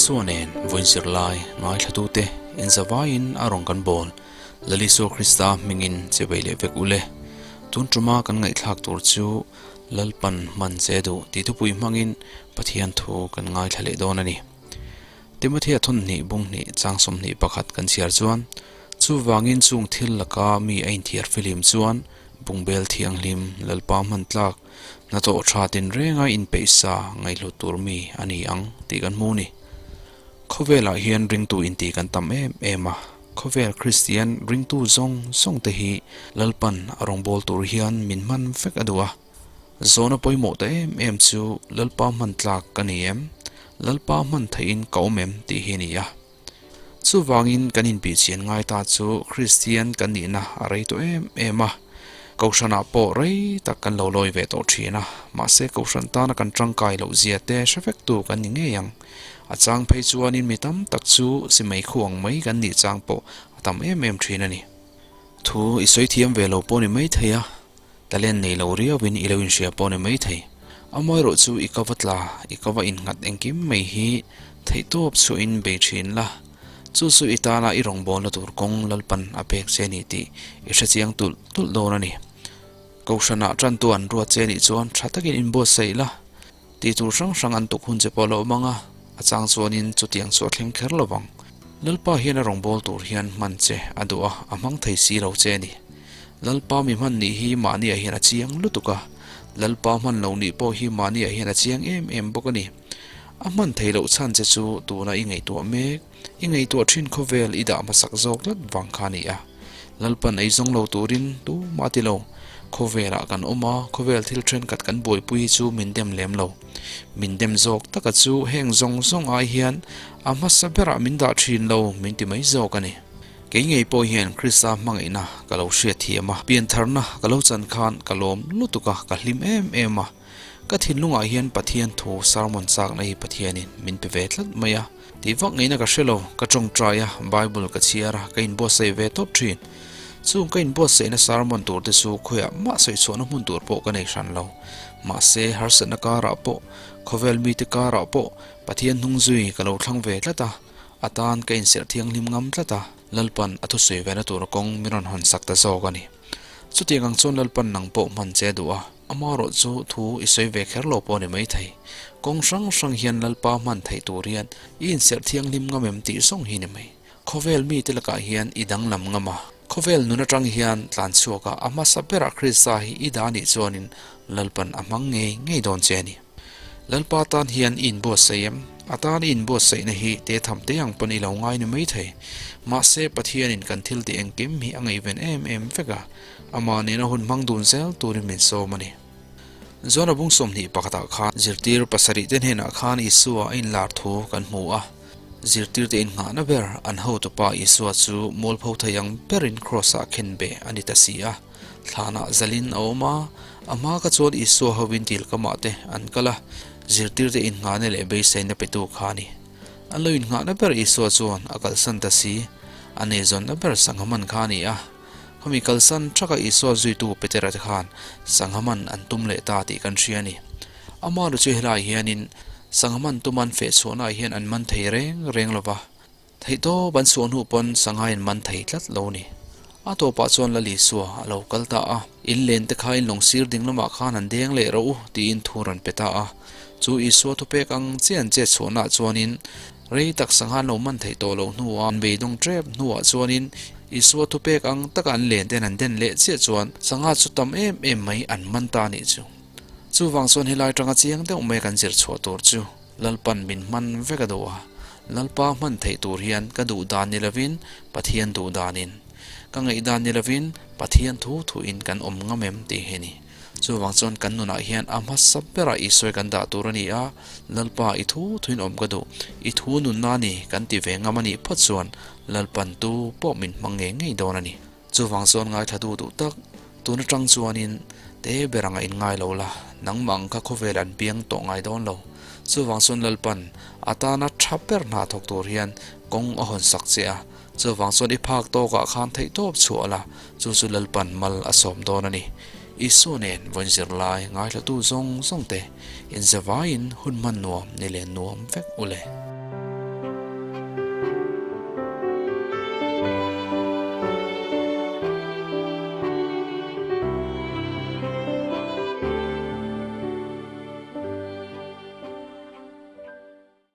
Isua nen vawiin zirlai ngaithlatute inzavaiin a rawn kan bawl. Lal Isua Krista hmingin che bei leh vek ule. Tun tuma kan ngaihthlak tur chu Lalpan hman che duh tih thupui hmangin Pathian thu kan ngaithla leh dawn a ni. Timothea thawnhnih bunghnih chang 21 kan chhiar chuan, Chuvangin chung thil laka mi a inthiar fihlim chuan bungbel thianghlim Lalpa hman tlak hnathawh tha tinrenga inpeih sa ngaihhlut tur mi a ni ang tih kan hmu a ni. Khawvelah hian ringtu intih kan tam em em a, khawvel Kristian ringtu zawng zawng te hi Lalpan a rawngbâwl tur hian min hman vek a duh a. Zawhna pawimawh ta em em chu Lalpa hman tlak ka ni em? Lalpa hman theihin ka awm em? tih hi a ni a. Chuvangin kan inbihchian ngai ta chu Kristian kan nihna a rei tawh em em a, Kohhranah pawh rei tak kan lo lawi ve tawh thin a, mahse Kohhran tana kan tangkai loh zia te hre vektu kan ni ngei ang. A chang phei chuanin mi tam tak chu simei khuang mai kan nih chang pawh a tam em em thin a ni. Thu i sawi thiam ve lo pawh ni mai thei a, talent nei lo riauin i lo inhria pawh ni mai thei. Amaherawh chu i ka va tla, i ka va innghat engkim mai hi theihtawp chhuahin bei thin la. Chu chu i tana i rawngbawlna tur kawng Lalpan a pek che ni tih i hre chiang tulh tulh dawn a ni. Kohhranah tantu an ruat che nih chuan tha takin inbuatsaih la. Tih tur hrang hrang an tuk hun che pawh a lo awm ang a, a chang chuanin chutiang chu a thleng kher lo vang. Lalpa hian a rawngbâwl tur hian hman che a duh a, a hmang thei si lo che a ni. Lalpa mi hman nih hi mahniah hian a chiang lutuk a, Lalpa hman lo nih pawh hi mahniah hian a chiang em em bawk a ni. A hman thei loh chhan che chu tuna i ngaihtuah mek, i ngaihtuah thin khawvel i dah hmasak zawk tlat vang kha a ni a. Lalpan ei zawng lo turin tu mah ti lo. Khawvelah kan awm a, khawvel thil thenkhat kan buaipui hi chu min dem lem lo. Min dem zawk taka chu heng zawng zawng ai hian a hmasa berah min dah thin lo min ti mai zawk a ni. Kei ngei pawh hian Krista hmangaihna ka lo hriat thiam a, piantharna ka lo chan khan ka lawm lutuk a, ka hlim em em a. Ka thinlungah hian Pathian thu sermon chakna hi Pathianin min pe ve tlat mai a. Tih vak ngeina ka hre lo, ka tawngtai a, Bible ka chhiar a, ka inbuatsaih ve tawp thin. Chung ka inbuatsaihna sermon tur te chu khawiah mah sawichhuahna hmun tur pawh ka nei hran lo. Mahse, harsatna karah pawh, khawvel mite karah pawh Pathian hnung zui ka lo thlang ve tlat a, a tan ka inserh thianghlim ngam tlat a, Lalpan a thusawi vena tur kawng min rawn hawn sak ta zawk a ni. Chutiang ang chuan Lalpan nang pawh hman che a duh a. Amaherawh chu thu i sawi ve kher lo pawh a ni maithei. Kawng hrang hrang hian Lalpa hman theih tur hian i inserh thianghlim ngam em tih zawng hi ni mai. Khawvel mite lakah hian i danglam ngam a. Khawvel nun atang hian tlan chhuak a, a hmasa berah Krista hi i dah anih chuanin Lalpan a hmang ngei ngei dawn che a ni. Lalpa tan hian i inbuatsaih em? A tan i inbuatsaihna hi te tham te ang pawn i lo ngai ni maithei. Mahse Pathianin kan thil tih engkim hi a ngaihven em em vek a. Amah nena hun hmang dun zel turin min sawm a ni. Zona bung 21 ah khan zirtir pasarih te hnenah khan Isua a inlar thu kan hmu a. Zirtirte innghahna ber an hotupa Isua chu mualpho thei ang berin Kraws-ah khen beh a ni ta si a. Thlanah zalin a awm a, a hma kha chuan Isua hovin dil kamah te an kal a, zirtirte innghahna leh beiseina petu kha a ni. An lo innghahna ber Isua chuan a kalsan ta si, a neizawnna ber sangha man kha a ni a. Khami kalsan thaka Isua zuitu Petera te khan sangha man an tum leh ta tih kan hria a ni. Ama lu chu helai hianin sangha man tuman feh chhuahnaah hian an man thei reng reng lo va, theihtawp an chhuah hnu pawn sangha in man thei tlat lo a ni. A tawpah chuan Lal Isua a lo kal ta a, In len te kha in lawng sir ding lamah khan han deng leh rawh u tiin thu rawn pe ta a. Chu Isua thupek ang chiah an chet chhuahnaah chuanin Rei tak sangha an lo man theih tawh loh hnuah an beidawng tep hnuah chuanin Isua thupek ang taka an len ten an den leh chiah chuan sangha chu tam em em mai an man ta a nih chu. Chuvang chuan helai tanga chiang deuh mai kan zir chhuah tur chu Lalpan min hman vek a duh a, Lalpa hman theih tur hian ka duh dan ni lovin Pathian duh danin, ka ngaih dan ni lovin Pathian thu thuin kan awm ngam em tih hi a ni. Chuvang chuan kan nunah hian a hmasa berah Isua kan dah tur a ni a, Lalpa i thu thuin awm ka duh, i thu nunna a ni kan ti ve ngam a nih phawt chuan Lalpan tu pawh min hmang ngei ngei dawn a ni. Chuvang chuan ngaithla duh duh tak, tun atang chuanin te ber anga inngai lo la, nangmah ang kha khawvel an piang tawh ngai dawn lo. Chuvang chuan Lalpan a tana tha ber hna thawk tur hian kawng a hawn sak che a, Chuvang chuan i phak tawkah khan theihtawp chhuah la, chu chu Lalpan mal a sawm dawn a ni. Isua nen vawiin zirlai ngaithlatu zawng zawng te inzavaiin hun hman nuam ni leh nuam vek u le.